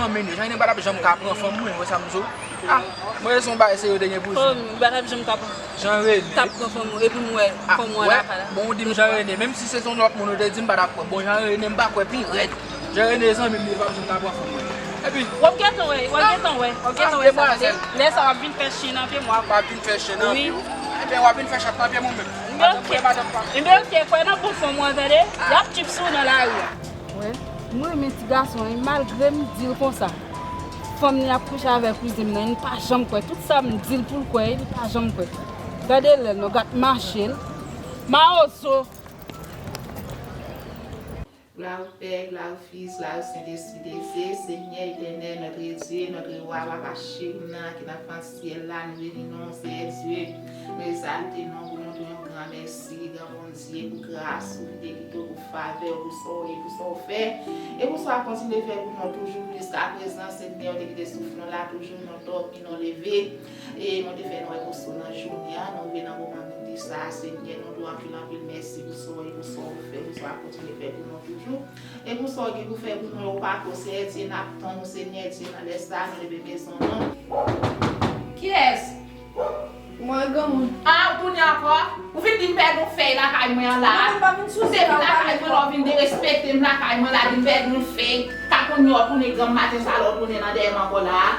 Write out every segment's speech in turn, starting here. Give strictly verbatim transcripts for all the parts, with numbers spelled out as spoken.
Zanmi nou, Jean René pa t ap janm ka pran fanm mwen, wè sa m di w. Ah, mwen se yon bagay serye te gen pou di. Fanm, li pa t ap janm ka pran. Jean René. T ap pran fanm ou, epi m wè fanm ou an lakay la. Bon, ou di m Jean René, menm si se yon lòt moun ou te di m pa t ap pran. Bon, Jean René, m pa kwè pi rèd. Jean René zanmi m, li pa bezwen ta pran fanm mwen. Epi w ap gentan wè, w ap gentan wè, w ap gentan wè sa tande. Lè sa w ap vin fè chen nan pye m, w ap. W ap vin fè chen nan pye w. Ebyen, w ap vin fè chat nan pye m ou menm. Ebyen, ok. Ebyen, ok, kwè nan bon fanm ou an, tande. Y ap tchip sou w nan lari a. Wè, mwen renmen ti gason an, malgre m di l konsa. Fanm li ap kouche avèk kouzin m nan, li pa janm kwè. Tout sa m di l pou l kwè, li pa janm kwè. Gade lè l non, gad mache l. Mawozo! Glwa o Pè, glwa o Fis, glwa o Sentespri de Dye, Senyè Etènèl, notre Dieu, notre Roi, Papa cheri m nan ki nan syèl la, nou beni non w, Senyè Dye. Nou egzalte non w pou nou di w yon gran mèsi, gran Bondye, pou gras ou, fidelite w, pou favè w, pou sa w ye, pou sa w fè, e pou sa w ap kontinye fè pou nou toujou, jiska prezan, Senyè, ou te kite souf nou la toujou, nou dòmi, nou leve, e nou te fè nou wè gwo sou nan jounen an, nou rive nan moman nou di sa, Senyè, nou di w anpil, anpil mèsi pou sa w ye, pou sa w fè, pou sa w ap kontinye fè pou nou toujou. E pou sa w gen pou fè pou nou yo pako, Senyè Dye, n ap tann ou, Senyè Dye, nan lè sa a, nou leve bezwen nou. Kiyès? Mwen, granmoun. A, ou tounen ankò? Ou vin di m pèdi yon fèy lakay mwen an la? Granmoun, pa vin sou sa, ou pa vin fò. Depi lakay mwen la, ou vin derespekte m lakay mwen la, di m pèdi yon fèy. Ka konn yon tounen granm maten sa la, ou tounen nan dèyè m ankò la a.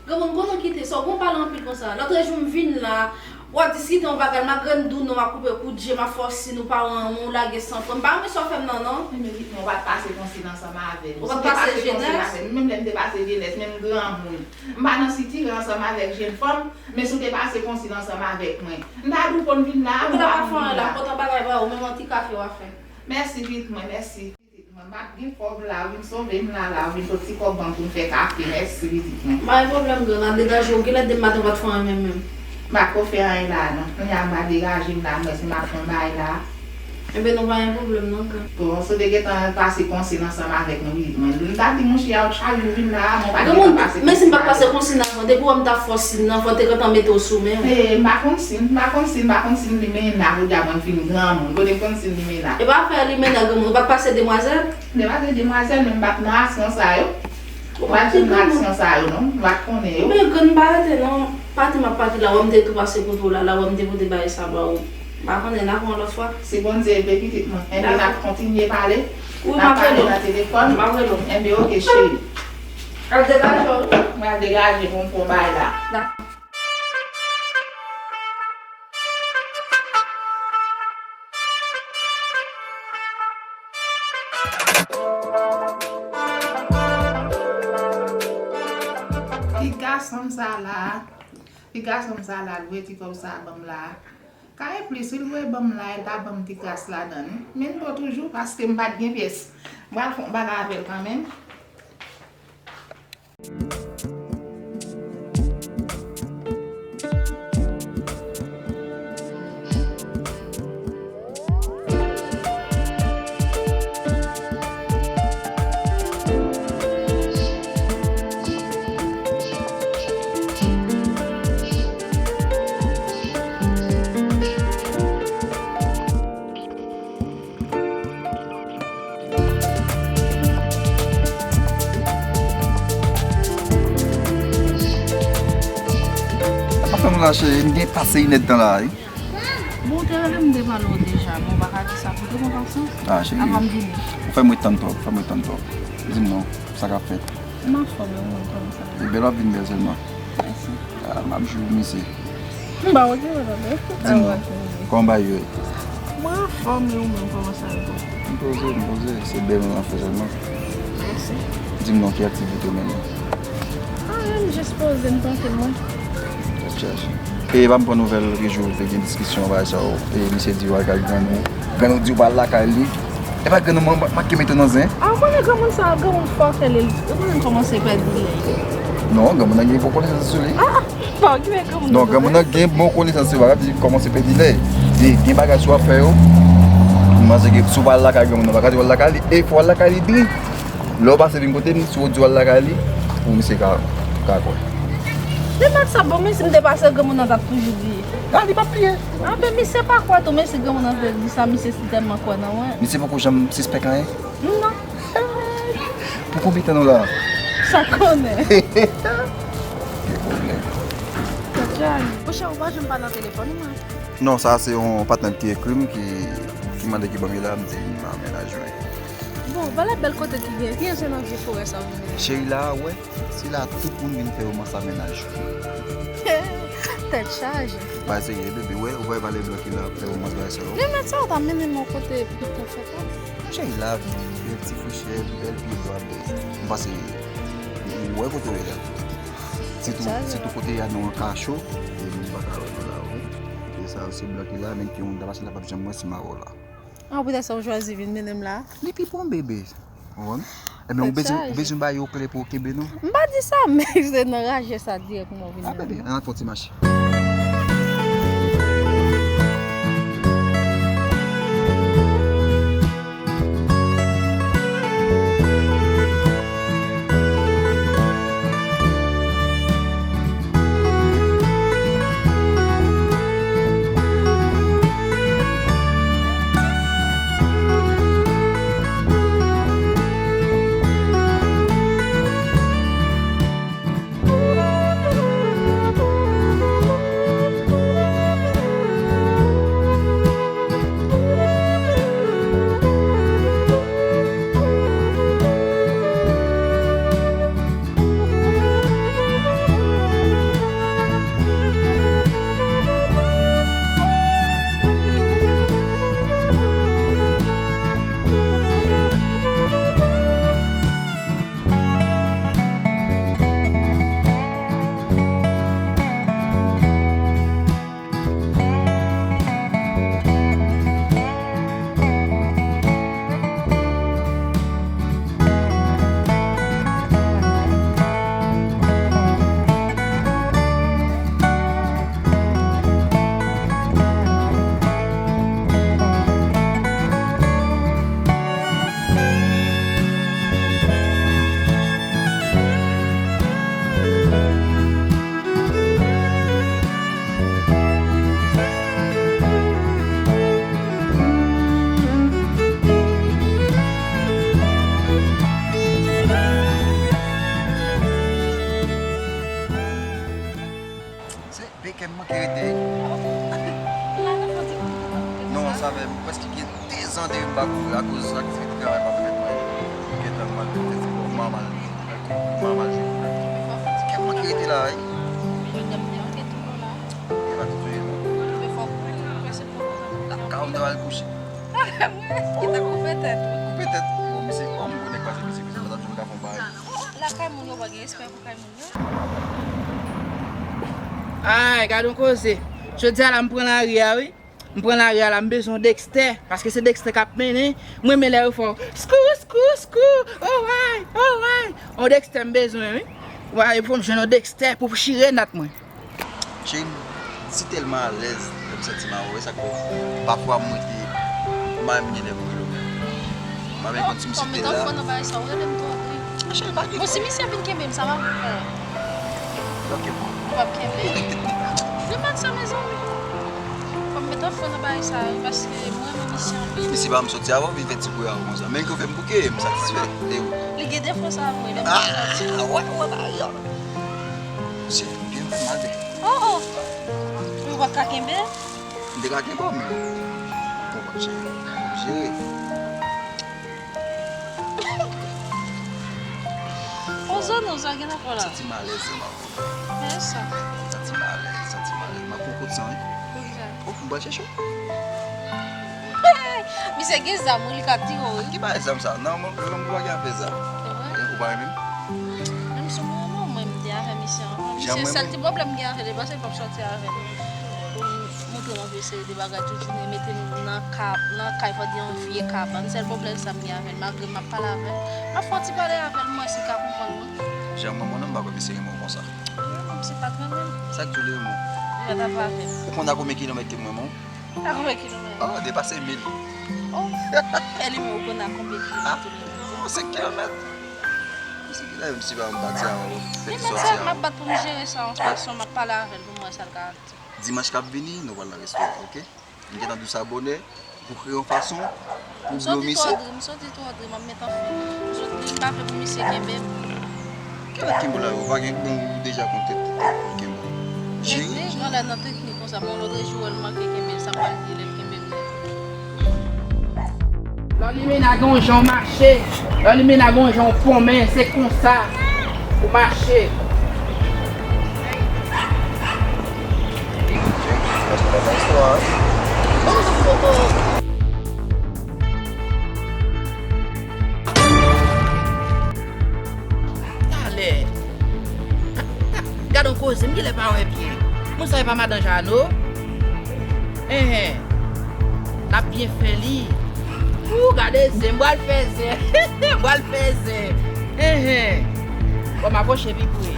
Granmoun, kontan kite sa, ou konn pale anpil konsa. Lòt jou m vin la, w ap diskite yon bagay, malgre m di w non, w ap koupe kout je, m ap fè w siy nou pa renmen w, ou lage san pran. M pa renmen sa w fè m nan, non. Ebyen, pitit mwen, ou pa t pase konsi nan ansanm avè m. Ou pa t pase jenès? Si w te pase konsi avè m, menm lè m te pase jenès, menm granmoun. M pa nan sitirè ansanm avèk jenn fanm, men si w te pase konsi ansanm avèk mwen. M ta di w konn vin la, ou pa konn vin la. Ou pa t ap fè anyen la, kontan bagay pa ou, menm yon ti kafe w ap fè. Mèsi, pitit mwen, mèsi. Pitit mwen, m ap gen kòb la, ou vin sove m la, la, ou vin pot ti kòb ban m pou m fè kafe, mèsi, pitit mwen. Pa gen pwoblèm, grann, al degaje w, genlè demen maten ou pa t fè anyen menm, menm. M pa ko fè anyen la, non. Kounye a m pral degaje m la, m wè si m ap fè yon bagay la. Enben, nou pa gen pwoblèm, non, grann. Bon, si w te gentan pase konsiy ansanm avèk nou, pitit mwen. M ta di, monchè, a, chak jou vin la, mwen pa t gentan pase konsiy avèk ou. Men si m pa t pase konsiy anvan, depi w wè m t ap fè w siy nan, fò w te gentan mete w sou men w. E, m pa konn siy, m pa konn siy, m pa konn siy limena, jodi a mwen fin granmoun. Kote m konn siy limena? E pa fè limena, granmoun, ou pa t pase demwazèl? M te pase demwazèl, men m pa t nan aksyon sa yo. Ou pa t jwenn aksyon sa yo, non. M pa t konnen yo. Men grann, m pa rete, non. Pati m ap pati la, wè m te tou pase kote w la, la, wè m te pote bagay sa ba ou. M pa konnen, n a fè yon lòt fwa. Si Bondye vle, pitit mwen. Enben, n ap kontinye pale. Wi, m ap rele w. N ap pale nan telefòn. M ap rele w. Enben, oke, cheri. Al degaje w. Mwen al degaje pou m fè yon bagay la. Dakò. Ti gason m sa la, ti gason m sa la, l voye ti kòb sa ban m la. Kay plis, wi, l voye ban m la, e l ta ban m ti kras ladan l, wi. Men m pran toujou, paske m pa t gen pyès. M pral fè yon bagay avè l kanmenm. Apa fè m la, cheri? M gen pase inèdtan la, wi. Bon, ou te rele m, m te pale w deja, men w pa ka di sa pou te pran pasyans. Ah, cheri. Avan m vini. Ou fè m ret tann twòp, ou fè m ret tann twòp. Di m non, sa k ap fèt? M anfòm, e ou menm, kòman sa ye? E bèl w ap vin bèl sèlman. Mèsi. Ah, m ap jwi w, mesye. M pa wè ki wè la, men. Di m non, kòman bagay yo ye? Mwen anfòm, e ou menm, kòman sa ye? M poze, m poze. Se bèl moun an fè sèlman. Mèsi. Di m non, ki aktivite w mennen? Anyen, m jis poze m, trankil mwen. Tèt chaje. E pa m pran nouvèl ki jou te gen diskisyon bagay sa yo. E misye di w al kay grann ou. Grann ou di w pa al lakay li. E pa grann ou manke mete w nan zen? A, ou konnen granmoun sa, granmoun fòkè li, ou konnen l kòmanse pèdi lè. Non, granmoun nan gen bon konesans sou li. Ah, ah, pa okipe granmoun nan. Non, granmoun nan gen bon konesans sou li, pa di kòmanse pèdi lè. Di, gen bagay si w ap fè yo. Manze gen, si w pa al lakay granmoun nan, pa ka di w al lakay li. E fò w al lakay li dri. Lè w pase vin kote m, si w di w al lakay li, pou misye ka, ka kwè. Men pa t sa bon, men si m te pase, granmoun nan t ap toujou bliye. A, li p ap bliye. A, men misye pa kwè tou, men si granmoun nan te di sa, misye si tèlman kwè nan mwen. Misye poko janm sispèk anyen? Non. Pou konbyen tan nou la? Sa konnen. Gen pwoblèm. Monchè, ou pa janm pa nan telefòn ou, mwen. Non, sa se yon patnè m ki ekri m, ki, ki mande ki ban m li la, m di m a mennaj mwen. Bon, vale bèl kote ki gen, ki se nan vye forè sa ou vin. Cheri la, wè, se la tout moun vin fè romans a mennaj. Tèt chaje. Ba serye, bebe, wè, ou wè vale blan ki la ap fè romans bagay sa yo. Men mèt sa, ou ta mennen m yon kote pou te fè sa. Cheri la, bèl ti fouchèt, bèl pye dwat, m pase, ou wè kote w ye la. Sitou, sitou kote y a nou an kacho, e nou pa ka wè nou la, wi. E sa, se blan ki la, menm ke yon ta pase la, p ap janm wè si m a wè w la. Ah, poutèt sa ou chwazi vin mennen m la? Li pi bon, bebe. Ou konprann? Ebyen, ou bezwen, ou bezwen ba yo kle pou yo kenbe nou? M pa di sa, men se nan raje sa dirèkman ou vin mennen m. Ah, bebe, ann al fè yon ti mache. Se peke m manke rete. Non, sa fè m prèske gen de zan depi m pa kouri akoz aktivite travay pa pèmèt mwen gentan m al fè ti kouman m al, kouman m al jwe. Kè m manke rete la, wi. E pa tout souye, non. Lakay ou m te al kouche. Ki te koupe tèt. Koupe tèt. Bon, misye, kòm gwo nèg pase misye, misye pa t ap janm ka fè yon bagay. Lakay moun yo pa gen respè pou kay moun yo. Ay, gad yon koze. Jodi a la, m pran lari a, wi. M pran lari a la, m bezwen yon Dexter, paske se Dexter k ap mennen. M renmen lè yo fè skou, skou, skou, oh ay, oh ay. Yon Dexter m bezwen, wi. Wa, e fò m jwenn yon Dexter pou chire nat mwen. Cheri m, si tèlman alèz lè m santi m a ou, e sa k fè pafwa m rete, m pa menm gen lè pou rele w menm. M pa menm konn si misye te la. Fò m met anfan nan bagay sa, ou rele m tou anpil. Cheri, pa gen. Bon, si misye vin kenbe m, sa va fè. Ok, bon. Ou p ap kenbe. Nou pa t sa, mezanmi. Fò m met anfan nan bagay sa, wi, paske mwen renmen misye anpil. Misye ba m soti avan, vin fè ti bri a ou konsa. Men ke w fè m bouke, m satisfè. E ou? Li gen defo sa, mwen, lè m soti. Ah, wè, wè, bagay yo. Misye byen fè mal vre. Oh, oh. Ou pa ka kenbe? M te ka kenbe w, men. Bon, bon, cheri. Jere. On zòn, on zòn, gen nan kò la. Santi m alèz, se mal. Men sa. Santi m alèz, santi m alèz. M ap pran kout san, wi. Poukisa? Oh, m pral chèche w. Misye gen zam, wi, li ka tire w, wi. Ki bagay zam sa? Non, mwen, mwen, mwen pa gen afè zam. Se vre? E ou pa renmen m? Menm si mwen renmen w, mwen, m te avè misye anvan. Misye, sèl ti pwoblèm m gen avè li, paske l p ap sòti avè m. Montre m anpil seri de bagay tout jounen, mete m nan ka, nan kay pandan yon vye kabann. Sèl pwoblèm sa m gen avè l, malgre m ap pale avè l. M ap fè yon ti pale avè l, m wè si l ka konprann mwen. Jan mwen, mwen menm, m pa kwè misye renmen w konsa. Li renmen m, se pa t renmen m. Sa k di w li renmen w? Li pa t ap avè m. Ou konn a konbyen kilomèt ke m renmen w? A konbyen kilomèt? Oh, depase mil. Oh, e li menm ou konn a konbyen kilomèt ou renmen m? Oh, senk kilomèt. Senk kilomèt, menm si pa m pati avè w, fè ti sòti avè w. M ap bat pou m jere sa yon fason, m ap pale avè l pou m wè sa l ka di. Dimanch k ap vini, nou pral nan restoran, oke? M gentan di w sa bonè, pou kreye yon fason pou w blow misye. M soti twò dri, m soti twò dri, m ap met anfan. M soti, m pa vle pou misye kenbe m. Kèt Kimbo la, ou pa gen bon, ou deja konn tèt, tèt Kimbo. Cheri. Depi grandad nan te fini konsa, bon, lòt jou, wè l manke kenbe l, sa pral di lè l kenbe l nèt. Lè limena gen yon jan w mache, lè limena gen yon jan w ponmen, se konsa ou mache. Talè. Gad on koze, m genlè pa wè byen. Moun sa e pa madan Jano? Enhen. N ap byen fè li. Ou gade zen, m pral fè zen. M pral fè zen. Enhen. Bon, m apwoche pi pre.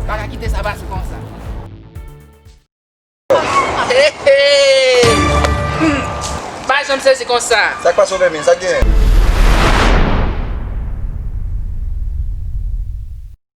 Pa ka kite sa pase konsa. Hey, hey. Hmm. Pa janm sezi konsa. Sa k pase, Fèmin? Sa k genyen?